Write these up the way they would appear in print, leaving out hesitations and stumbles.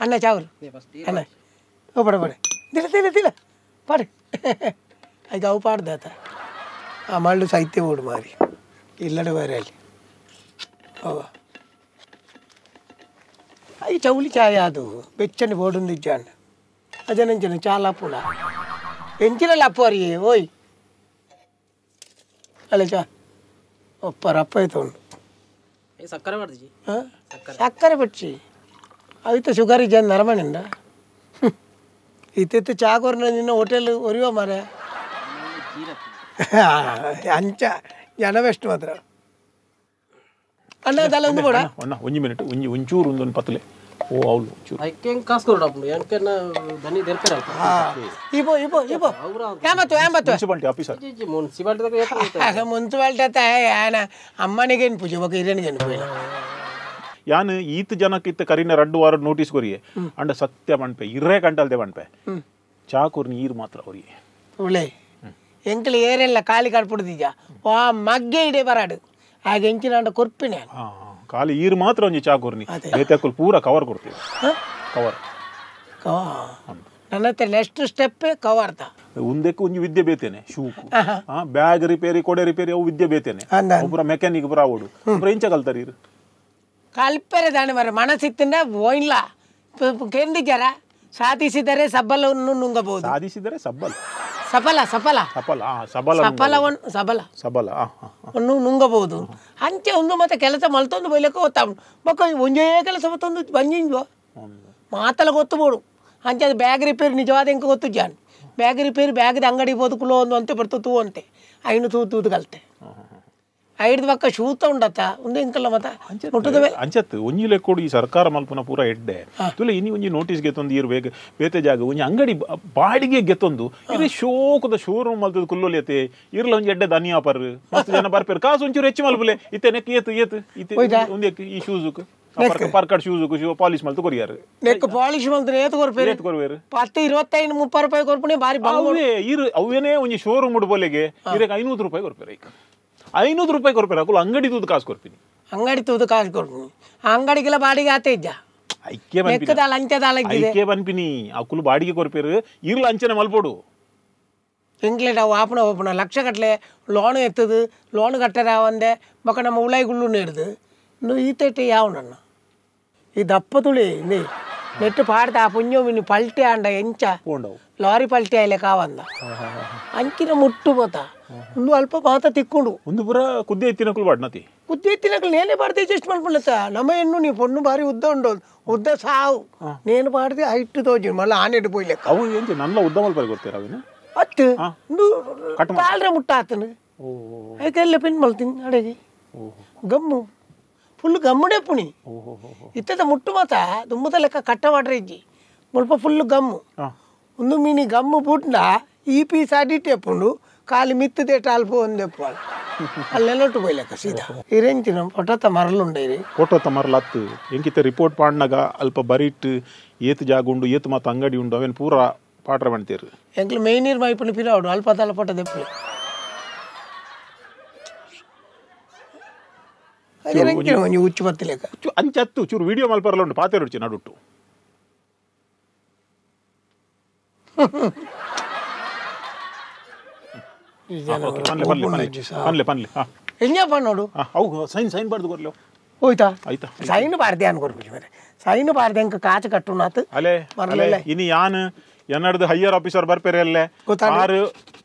ಅಣ್ಣ ಚಾವ್ರು ಅಣ್ಣ ಓ ಪಡ ಪಡೆ ದಿಲ ದಿಲ ದಿಲ ಪಾಡು ಈಗ ಅವು ಪಾಡ್ದಾತ ಆ ಮಳ್ಳು ಸಾಹಿತ್ಯ ಓಡು ಮಾರಿ ಇಲ್ಲಡೆ ಬೇರೆ ಅಲ್ಲಿ ಅವ ಈ ಚೌಲಿ ಚಾಯ ಅದು ಬೆಚ್ಚನೆ ಬೋಡುಂದಿಜ್ಜಾಂಡ ಅಜನಂಚನ ಚಾಲ ಪುಣ ಎಂಚಿನ ಲಪ್ಪು ಅರಿಯೇ ಓಯ್ ಅಲ್ಲ ಚಾ ಒಪ್ಪ ರಪ್ಪ ಆಯ್ತು ಉಂಟು ಸಕ್ಕರೆ ಮಾಡ್ದಿ ಸಕ್ಕರೆ ಪಚ್ಚಿ ಅವಿತ ಶುಗರ್ ಇಜ್ಜಾನ್ ನರಮಣಿಂದ ಇತ್ತಿತ್ತು ಚಾ ಕೊರ್ನ ನಿನ್ನ ಹೋಟೆಲ್ ಒರಿಯುವ ಮರ ಅಂಚ ಜನವೆಷ್ಟು ಮಾತ್ರ ಅಣ್ಣ ಅದಲ್ಲ ಒಂದು ಬೋಡ ಅಣ್ಣ ಒಂಜಿ ಮಿನಿಟ್ ಒಂಜಿ ಒಂಚೂರು ಒಂದೊಂದು ಪತ್ತಲೆ ಓ ಅವಳು ಚೂರು ಐಕೆನ್ ಕಾಸು ಕೊರಡಪ್ಪು ಎಂಕೆನ ದನಿ ದೆರ್ಪೆರ ಇಬೋ ಇಬೋ ಇಬೋ ಎಂಬತ್ತು ಎಂಬತ್ತು municipality officer G municipality ದಾಗ ಮುನ್ಸಿಪಾಲಿಟಿ ಅತ್ತ ಆನ ಅಮ್ಮನಿಗೆ ಪೂಜೆ ಬೊಕ ಇರೇನಿಗೆ ಪೂಜೆ ಯಾನ್ ಈತ ಜನಕ್ಕೆ ಇತ್ತ ಕರಿನ ರಡ್ಡು ವಾರ ನೋಟಿಸ್ ಕೊರಿಯೆ ಅಂಡ ಸತ್ಯ ಪಣ್ಪೆ ಇರೇ ಕಂಟಲ್ದೆ ಪಣ್ಪೆ ಚಾಕೂರ್ ನೀರು ಮಾತ್ರ ಅವರಿಗೆ ಒಳ್ಳೆ ಎಂಕಲ್ ಏರೆಲ್ಲ ಖಾಲಿ ಕಡ್ಪುಡ್ದಿಜ ವಾ ಮಗ್ಗೆ ಇಡೆ ಬರಾಡು ಆಗ ಎಂಚಿನ ಅಂಡ ಕೊರ್ಪಿನ ಖಾಲಿ ಈರು ಮಾತ್ರ ಒಂಜಿ ಚಾಕೂರ್ನಿ ಬೇತಕ್ಕಲ್ ಪೂರ ಕವರ್ ಕೊಡ್ತೀವಿ ಕವರ್ ನನ್ನ ಹತ್ರ next step cover ತ ಉಂದಕ್ಕೆ ಒಂಜಿ ವಿದ್ಯೆ ಬೇತೇನೆ ಶೂಕು ಬ್ಯಾಗ್ ರಿಪೇರಿ ಕೊಡೆ ರಿಪೇರಿ ಅವು ವಿದ್ಯೆ ಬೇತೇನೆ ಪೂರ ಮೆಕ್ಯಾನಿಕ್ ಪೂರ ಆವಡು ಪೂರ ಇಂಚ ಕಲ್ತಾರೆ ಇರು ಕಲ್ಪರೆ ದಾಣಿ ಮರ ಮನಸ್ಸಿತ್ತಿಂದ ಹೋಯಿಲ್ಲ ಕೇಂದಿಜರ ಸಾಧಿಸಿದರೆ ಸಬ್ಬಲವನ್ನು ನುಂಗಬಹುದು ಸಾಧಿಸಿದರೆ ಸಬ್ಬಲ ಸಫಲ ಸಫಲ ಸಫಲ ಸಬಲ ಸಫಲವನ್ನು ಸಬಲ ಸಬಲ ಅನ್ನು ನುಂಗಬಹುದು ಅಂಚೆ ಒಂದು ಮತ್ತೆ ಕೆಲಸ ಮಲ್ತೊಂದು ಬೈಲಕ್ಕೆ ಗೊತ್ತ ಬೊಕ್ಕ ಒಂಜೇ ಕೆಲಸ ಮತ್ತೊಂದು ಬಂಜಿಂಜ್ವ ಮಾತಲ್ಲ ಗೊತ್ತು ಬೋಡು ಅಂಚೆ ಅದು ಬ್ಯಾಗ್ ರಿಪೇರಿ ನಿಜವಾದ ಎಂಕ ಗೊತ್ತು ಜಾನ್ ಬ್ಯಾಗ್ ರಿಪೇರಿ ಬ್ಯಾಗ್ದ ಅಂಗಡಿ ಬೋದು ಕುಲೋ ಒಂದು ಅಂತೆ ಬರ್ತದೆ ತೂ ಅಂತೆ ಐನು ತೂ ತೂದು ಕಲ್ತೆ ಐದು ಪಕ್ಕ ಶೂತ ಉಂಡತ್ತ ಒಂದು ಇಂಕಲ್ಲ ಮತ್ತ ಅಂಚತ್ತು ಒಂಜಿ ಲೆಕ್ಕೋಡು ಈ ಸರ್ಕಾರ ಮಲ್ಪುನ ಪೂರ ಎಡ್ಡೆ ತುಲೆ ಇನಿ ಒಂಜಿ ನೋಟಿಸ್ ಗೆತ್ತೊಂದು ಇರ್ ಬೇಗ ಬೇತೆ ಜಾಗ ಒಂಜಿ ಅಂಗಡಿ ಬಾಡಿಗೆ ಗೆತ್ತೊಂದು ಇರೇ ಶೋಕದ ಶೋರೂಮ್ ಮಲ್ತದ ಕುಲ್ಲೊಲಿಯತೆ ಇರ್ಲ ಒಂಜಿ ಎಡ್ಡೆ ದನಿಯಾ ಪರ್ ಮಸ್ತ್ ಜನ ಬರ್ಪೇರು ಕಾಸು ಒಂಚೂರು ಹೆಚ್ಚು ಮಲ್ಪುಲೆ ಇತ್ತೆ ನೆಕ್ ಏತು ಏತು ಇತ್ತೆ ಒಂದೇ ಈ ಶೂಸುಕ್ ಪರ್ಕಡ್ ಶೂಸುಕ್ ಶೂ ಪಾಲಿಶ್ ಮಲ್ತು ಕೊರಿಯಾರು ನೆಕ್ ಪಾಲಿಶ್ ಮಲ್ತು ಏತು ಕೊರ್ಪೇರು ಏತು ಕೊರ್ವೇರು 10 25 30 ರೂಪಾಯಿ ಕೊರ್ಪುಣೆ ಬಾರಿ ಅವೇ ಇರು ಅವೇನೇ ಒಂಜಿ ಶೋರೂಮ್ ಉಡ್ಬೋಲೆಗೆ ಇರಕ್ಕೆ 500 ರೂಪಾಯಿ ಕೊರ್ಪೇರು ಈಗ 500 ರೂಪಾಯಿ ಕೊರ್ಪೇರು ಅಕುಲು ಅಂಗಡಿ ತೂದು ಕಾಸು ಕೊರ್ಪಿನಿ ಅಂಗಡಿ ತೂದು ಕಾಸು ಕೊರ್ಪಿನಿ ಅಂಗಡಿಗೆಲ್ಲ ಬಾಡಿಗೆ ಆತ ಇಜ್ಜ ಐಕೆ ಐಕೆ ಬನ್ಪಿನಿ ಅಕುಲು ಬಾಡಿಗೆ ಕೊರ್ಪೇರು ಇರ್ಲ ಅಂಚನೆ ಮಲ್ಪೋಡು ಎಂಕ್ಲೇಟ್ ಅವು ಆಪಣ ಓಪಣ ಲಕ್ಷ ಕಟ್ಲೆ ಲೋನ್ ಎತ್ತದು ಲೋನ್ ಕಟ್ಟರೆ ಒಂದೆ ಬೊಕ ನಮ್ಮ ಉಳಾಯಿ ಗುಳ್ಳು ಹಿಡ್ದು ಇನ್ನು ಈತೇಟೆ ಯಾವನಣ್ಣ ಈ ದಪ್ಪ ತುಳಿ ನೀ ನೆಟ್ಟು ಪಾಡ್ದ ಆ ಪುಣ್ಯ ಮಿನಿ ಪಲ್ಟಿ ಆಂಡ ಎಂಚ ಲಾರಿ ಪಲ್ಟಿ ಆಯ್ಲೆ ಕಾವಂದ ಅಂಚಿನ ಮುಟ್ಟು ಬೋತ ಒಂದು ಅಲ್ಪ ಮಾತ ತಿಕ್ಕೊಂಡು ಒಂದು ಪುರ ಕುದ್ದೆ ಎತ್ತಿನಕುಲು ಬಾಡ್ನತಿ ಕುದ್ದೆ ಎತ್ತಿನಕುಲು ನೇನೆ ಪಾಡ್ದೆ ಜಸ್ಟ್ ಮಲ್ಪುಲತ್ತ ನಮ್ಮ ಹೆಣ್ಣು ನೀ ಪೊಣ್ಣು ಬಾರಿ ಉದ್ದ ಉಂಡು ಉದ್ದ ಸಾವು ನೇನು ಪಾಡ್ದೆ ಹೈಟ್ ತೋಜಿ ಮಲ್ಲ ಆನೆಟ್ಟು ಪೋಯ್ಲೆಕ್ಕ ಅವು ಎಂಚ ನನ್ನ ಉದ್ದ ಮಲ್ಪರೆ ಗೊತ್ತೇರ ಅವಿನ ಅತ್ತು ಒಂದು ತಾಳ್ರೆ ಮುಟ್ಟ ಆತನು ಅದಕ್ಕೆಲ್ಲ ಪಿನ್ ಮಲ್ತೀನಿ ಅಡೆಗೆ ಗಮ್ಮು ಫುಲ್ ಗಮ್ಮುಡೆ ಪುಣಿ ಇತ್ತದ ಮುಟ್ಟು ಮಾತ ದುಮ್ಮದ ಲೆಕ್ಕ ಕಟ್ಟ ಮಾಡ್ರೆ ಇಜ್ಜಿ ಮುಲ್ಪ ಫುಲ್ ಗಮ್ಮು ಒಂದು ಮೀನಿ ಗಮ್ಮು ಬುಟ್ನ ಈ ಪೀಸ್ ಅಡಿಟ್ ಎಪ್ಪುಂಡು ಖಾಲಿ ಮಿತ್ತದೇಟ ಅಲ್ಪ ಒಂದು ಎಪ್ಪು ಅಲ್ಲೆಲ್ಲೊಟ್ಟು ಪೋಯ್ಲೆಕ್ಕ ಸೀದಾ ಇರೆಂಚಿನ ಪೊಟತ ಮರಳುಂಡೆ ಫೋಟೋತ ಮರಲು ಅತ್ತು ಎಂಕಿತ ರಿಪೋರ್ಟ್ ಪಾಡ್ನಾಗ ಅಲ್ಪ ಬರಿಟ್ ಏತು ಜಾಗ ಉಂಡು ಏತು ಮಾತ ಅಂಗಡಿ ಉಂಡು ಅವೇನು ಪೂರ ಪಾಟ್ರ ಮಾಡ್ತೀರಿ ಎಂಕ್ಲು ಮೇಯ್ನೀರು ನೀರು ಮೈಪುನಿ ಪಿರಾವಡು ಅಲ್ಪ ತಲ ಪೊಟ ದೆಪ್ಪು ಒಂಜಿ ಉಚ್ಚು ಬತ್ತಿಲೆಕ್ಕ ಅಂಚತ್ತು ಚೂರು ವಿಡಿಯೋ ಮಲ್ಪರಲ್ಲ ಉಂಟು ಪಾತೆ ರುಚಿ ನಡುಟ್ಟು ಪನ್ಲೆ ಪನ್ಲೆ ಎಂಜ ಪನ್ನೋಡು ಅವು ಸೈನ್ ಸೈನ್ ಬಾರ್ದು ಕೊರ್ಲು ಹೋಯ್ತಾ ಆಯ್ತಾ ಸೈನ್ ಬಾರ್ದೆ ಅನ್ಕೊರ್ಪುಜಿ ಮೇರೆ ಸೈನ್ ಬಾರ್ದೆ ಅಂಕ ಕಾಚು ಕಟ್ಟುನಾತು ಅಲೆ ಅಲೆ ಇನಿ ಯಾನ್ ಎನ್ನಡ್ದು ಹೈಯರ್ ಆಫೀಸರ್ ಬರ್ಪೇರೆ ಅಲ್ಲೇ ಆರು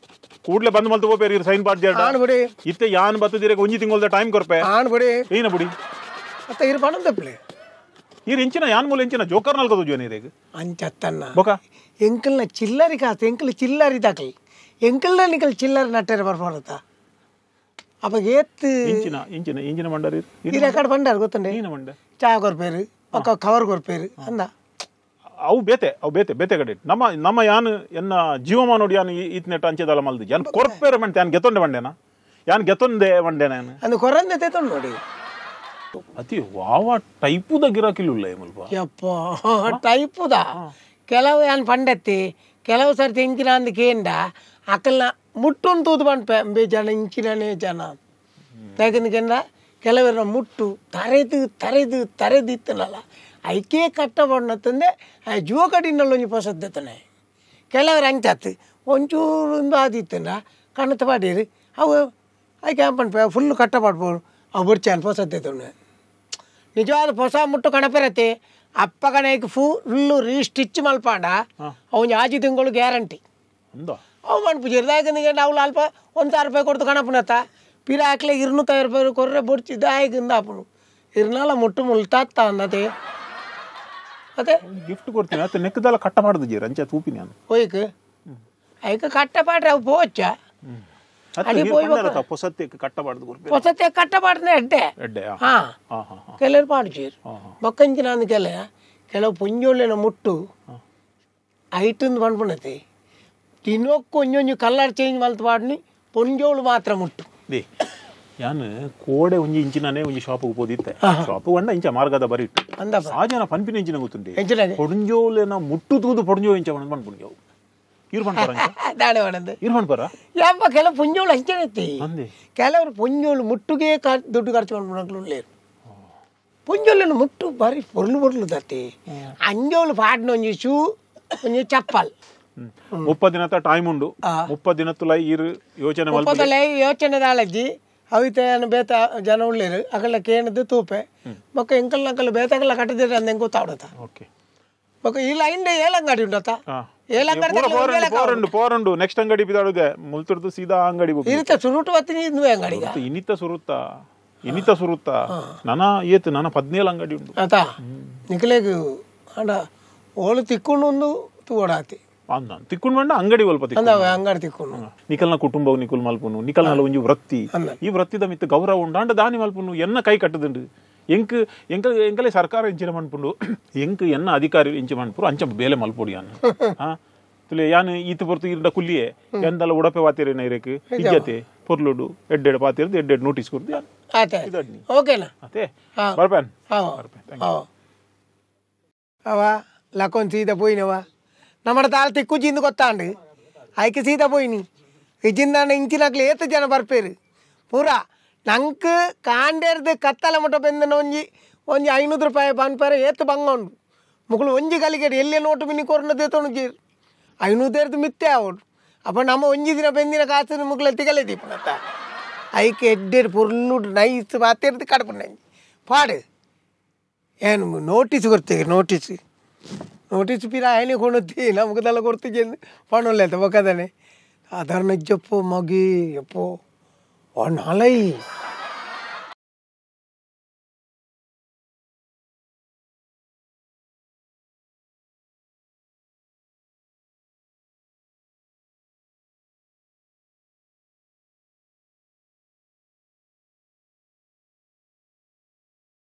ಕೂಡ್ಲೆ ಬಂದ್ ಮಲ್ತು ಪೋಪೇರಿ ಸೈನ್ ಬಾರ್ದು ಆಣ್ ಬಿಡಿ ಇತ್ತೆ ಯಾನ್ ಬತ್ತದಿರಕ್ಕೆ ಒಂಜಿ ತಿಂಗೊಲ್ದ ಟೈಮ್ ಕೊರ್ಪೆ ಆಣ್ ಬಿಡಿ ಏನ ಬುಡಿ ಅತ್ತ ಇರು ಪಣಂ ತಪ್ಪಲೆ ಇರು ಇಂಚಿನ ಯಾನ್ ಮೂಲ ಇಂಚಿನ ಜೋಕರ್ ನಾಲ್ಕ ತೋಜುವನೆ ಇರೇಗ ಅಂಚತ್ತನ್ನ ಬೊಕ ಎಂಕಲ್ನ ಚಿಲ್ಲರಿ ಕಾಸು ಎಂಕಲ್ ಚಿಲ್ಲರಿ ದಾಕಲಿ ಎಂಕಲ್ನ ನಿಕಲ್ ಚಿಲ್ಲರಿ ನಟ್ಟೆರೆ ಬರ್ಪಾಡತ್ತ ಅಪ್ಪ ಏತ್ ಇಂಚಿನ ಇಂಚಿನ ಇಂಚಿನ ಮಂಡರಿ ಇರು ಕಡೆ ಬಂಡಾರ ಗೊತ್ತಂಡೆ ಏನ ಮಂಡ ಚಾ ಕೊರ್ಪೇರು ಒಕ್ಕ ಕವರ್ ಕೊರ್ಪೇರು ಅಂದ ಅವು ಬೇತೆ ಅವು ಬೇತೆ ಬೇತೆ ಕಡೆ ನಮ್ಮ ನಮ್ಮ ಯಾನ್ ಎನ್ನ ಜೀವಮಾನೋಡು ಯಾನ್ ಈತ್ನೆಟ್ ಅಂಚೆದಲ್ಲ ಮಲ್ದು ಯಾನ್ ಕೊರ್ಪೇರು ಮಂಟೆ ಯಾನ್ ಗೆತ್ತೊಂಡೆ ಮಂಡೇನ ಯಾನ್ ಗೆತ್ತೊಂದೆ ಮಂಡೇನ ಅಂದು ಕೊರಂದೆ ತೆತ್ತೊಂಡು ನೋಡಿ ಅತಿ ವಾವ ಟೈಪುದ ಗಿರಾಕಿಲುಲ್ಲ ಮುಲ್ಪ ಯಪ್ಪ ಟೈಪುದ ಕೆಲವು ಯಾನ್ ಪಂಡತ್ತಿ ಕೆಲವು ಸರ್ತಿ ಇಂಚಿನ ಅಂದ್ ಕೇಂಡ ಅಕಲ್ನ ಮುಟ್ಟುನ್ ತೂದು ಪನ್ಪೆ ಅಂಬೆ ಜನ ಇಂಚಿನನೇ ಜನ ಯಾಕಂದ್ರೆ ಕೆಲವರ ಮುಟ್ಟು ತರೆದು ತರೆದು ತರೆದು ಇತ್ತನಲ್ಲ ಐಕೆ ಕಟ್ಟ ಪಾಡ್ನತ್ತಂದೆ ಜುವ ಕಡಿನಲ್ಲಿ ಒಂಜಿ ಪೊಸದ್ದತನೆ ಕೆಲವರು ಅಂಚಾತ್ ಒಂಚೂರು ಒಂದು ಆದಿತ್ತಂಡ ಕಣ್ಣತ್ತ ಪಾಡೀರು ಅವು ಐಕೆ ಪನ್ಪೆ ಫುಲ್ಲು ಕಟ್ಟ ಪಾಡ್ಬೋದು ಅವು ಬೊಡ್ಚಾನ್ ಪೊಸದ್ದೆತೊಂಡು ನಿಜವಾದ ಹೊಸ ಮುಟ್ಟು ಕಣಪೆರತೆ ಅಪ್ಪ ಕಣಕ್ಕೆ ಫುಲ್ಲು ರೀಸ್ಟಿಚ್ ಮಲ್ಪಾಂಡ ಅವನ್ ಆಜಿ ತಿಂಗಳು ಗ್ಯಾರಂಟಿ ಅವು ಮನ್ಪುಜೇರು ದಾಯಕಂದಿಗೆ ನಾವು ಅಲ್ಪ 1,000 ರೂಪಾಯಿ ಕೊಡ್ತು ಕಣಪುನತ್ತ ಪಿರ ಹಾಕ್ಲೆ 250 ರೂಪಾಯಿ ಕೊರ್ರೆ ಬೊಡ್ಚಿ ದಾಯಕಿಂದ ಆಪುನು ಇರ್ನಾಲ ಮುಟ್ಟು ಮುಲ್ತಾತ್ತ ಅಂದತೆ ಅದೇ ಗಿಫ್ಟ್ ಕೊಡ್ತೀನಿ ಅತ್ತ ನೆಕ್ಕದಲ್ಲ ಕಟ್ಟ ಮಾಡುದು ಜೀರ ಅಂಚೆ ತೂಪಿನಿ ನಾನು ಹೋಯ್ಕ ಐಕ ಕಟ್ಟ ಪಾಡ್ರೆ ಅವು ಪೋಚ ಹೊಸತ್ತೆ ಕಟ್ಟ ಪಾಡ್ನೆ ಎಡ್ಡೆ ಹಾಂ ಕೆಲವರು ಪಾಡ್ಜೀರು ಬೊಕ್ಕಂಚಿನ ಅಂದ್ ಕೆಲ ಕೆಲವು ಪುಂಜೋಳಿನ ಮುಟ್ಟು ಐಟಂದು ಪನ್ಪುನತೆ ತಿನ್ನೋಕ್ಕು ಒಂಜೊಂಜಿ ಕಲರ್ ಚೇಂಜ್ ಮಲ್ತು ಪಾಡ್ನಿ ಪೊಂಜೋಳು ಮಾತ್ರ ಮುಟ್ಟು ಯಾನ್ ಕೋಡೆ ಒಂಜಿ ಇಂಚಿನೇ ಒಂಜಿ ಶಾಪ್ ಪೋದಿತ್ತೆ ಶಾಪ್ వంಡ ಇಂಚ ಮಾರ್ಗದ ಬರಿ ಇಟ್ಟು ಆ ಜನ ಪನ್ಪಿನ ಇಂಚಿನ ಗೊತ್ತುಂಡೆ ಪೊಂಜೋಲೆನ ಮುಟ್ಟು ತೂದು ಪೊಂಜೋ ಇಂಚ ಪನ್ಪುಂಡು ಯಪ್ಪ ಕೆಲವು ಪುಂಜೋಳು ಅಂಚನೆ ಕೆಲವರು ಪುಂಜೋಳು ಮುಟ್ಟುಗೆ ದುಡ್ಡು ಖರ್ಚು ಮಾಡ್ಕೊಂಡು ಪುಂಜೋಲನ್ನು ಮುಟ್ಟು ಬಾರಿ ಪೊರ್ಲು ಪೊರ್ಲು ತತ್ತಿ ಅಂಜೋಳು ಪಾಡ್ನ ಒಂಜಿ ಶೂ ಒಂಜಿ ಚಪ್ಪಲ್ 30 ದಿನದ ಟೈಮ್ ಉಂಡು 30 ದಿನತ್ತುಲ ಈರು ಯೋಚನೆ ಮಲ್ಪುಲೆ ಯೋಚನೆ ದಾಳಜ್ಜಿ ಅವಿತೆ ಬೇತ ಜನ ಉಳ್ಳೇರು ಅಕಲ್ಲ ಕೇಣದು ತೂಪೆ ಬೊಕ್ಕ ಎಂಕಲ್ ನಕಲ್ ಬೇತಕಲ್ಲ ಕಟ್ಟದಿರ ಅಂದ ಎಂಕ್ ಗೊತ್ತಾವಡತ ಓಕೆ ಬೊಕ್ಕ ಈ ಲೈನ್ ಏಲಂಗಡಿ ಉಂಡತ ಪೋರಂಡು ನೆಕ್ಸ್ಟ್ ಅಂಗಡಿ ಬಿದಾಡುದೆ ಮುಲ್ತುರ್ದು ಸೀದಾ ಅಂಗಡಿ ಇರಿತ ಸುರುಟು ಬತ್ತೀನಿ ಇಂದುವೆ ಅಂಗಡಿ ಇನಿತ ಸುರುತ್ತ ಇನಿತ ಸುರುತ್ತ ನನ ಏತು ನನ 17 ಅಂಗಡಿ ಉಂಡು ಆತ ನಿಕಲೆಗ್ ಅಂಡ ಓಳು ತಿಕ್ಕೊಂಡು ಒಂದು ತೂಡಾತಿ ತಿಕ್ಕೊಂಡು ಬಂಡ ಅಂಗಡಿ ಒಲ್ಪ ಅಂಗಡಿ ತಿಕ್ಕೊಂಡು ನಿಕಲ್ನ ಕುಟುಂಬ ನಿಕುಲ್ ಮಲ್ಪುನು ನಿಕಲ್ನಲ್ಲ ಒಂಜಿ ವೃತ್ತಿ ಈ ವೃತ್ತಿದ ಮಿತ್ತ ಗೌರವ ಉಂಡು ಅಂಡ ದಾನಿ ಮಲ್ಪುನು ಎನ್ನ ಕೈ ಕಟ್ಟದುಂಡು ಎಂಕ್ ಎಂಕ ಎಂಕಲೆ ಸರ್ಕಾರ ಇಂಚಿನ ಮನ್ಪುಂಡು ಎಂಕ್ ಎನ್ನ ಅಧಿಕಾರಿ ಇಂಚ ಮನ್ಪುರು ಅಂಚ ಬೇಲೆ ಮಲ್ಪೊಡಿ ಯಾನ್ ತುಲೆ ಯಾನ್ ಈತ ಪೊರ್ತು ಇರ್ಡ ಕುಲ್ಲಿಯೇ ಎಂದಲ್ಲ ಉಡಪೆ ವಾತಿರೇನ ಇರಕ್ ಇಜ್ಜತೆ ಪೊರ್ಲುಡು ಎಡ್ಡೆಡ್ ಪಾತಿರ್ದು ಎಡ್ಡೆಡ್ ನೋಟಿಸ್ ಕೊರ್ದು ಯಾನ್ ಓಕೆನಾ ಅದೇ ಬರ್ಪೇನ್ ಅವ ಲಕೊಂದು ಸೀದಾ ಪೋಯಿನವ ನಮ್ಮಡ ತಾಲ್ ತಿಕ್ಕು ಜಿಂದು ಗೊತ್ತಾಂಡು ಐಕೆ ಸೀದಾ ಪೋಯಿನಿ ಇಜಿಂದಾಂಡ ಇಂಚಿನಕ್ಲೆ ಏತ ಜನ ಬರ್ಪೇರು ಪೂರಾ ನಂಗೆ ಕಾಂಡೇರ್ದು ಕತ್ತಲ ಮುಟ್ಟ ಬೆಂದನ ಒಂಜಿ ಒಂಜಿ 500 ರೂಪಾಯಿ ಪನ್ಪೇರೆ ಏತು ಬಂಗ ಉಂಡು ಮುಕ್ಕಳು ಒಂಜಿ ಕಲಿಗೆಡು ಎಲ್ಲೇ ನೋಟು ಮಿನಿ ಕೊರ್ನದೇ ತೊಣಜೀರು 500 ಮಿತ್ತೆ ಆವಡು ಅಪ್ಪ ನಮ್ಮ ಒಂಜಿ ದಿನ ಬೆಂದಿನ ಕಾಸು ಮುಕ್ಕಳ ತಿಗಲೇ ದೀಪನತ್ತ ಐಕೆ ಎಡ್ಡೆಡ್ ಪೊರ್ಲು ನೈಸ್ ಬಾತೆರ್ದು ಕಡಪು ಪಾಡು ಏನು ನೋಟಿಸ್ ಕೊಡ್ತೀವಿ ನೋಟಿಸ್ ನೋಟಿಸ್ ಪಿರ ಆಯ್ನೆ ಕೊಣುತ್ತಿ ನಮಗದೆಲ್ಲ ಕೊಡ್ತೀವಿ ಪಣೊಲ್ಲೆ ಬೊಕ್ಕದಾನೆ ಸಾಧಾರಣ ಇಜ್ಜಪ್ಪೋ ಮಗಿ ಯಪ್ಪೋ ನಾಲೈ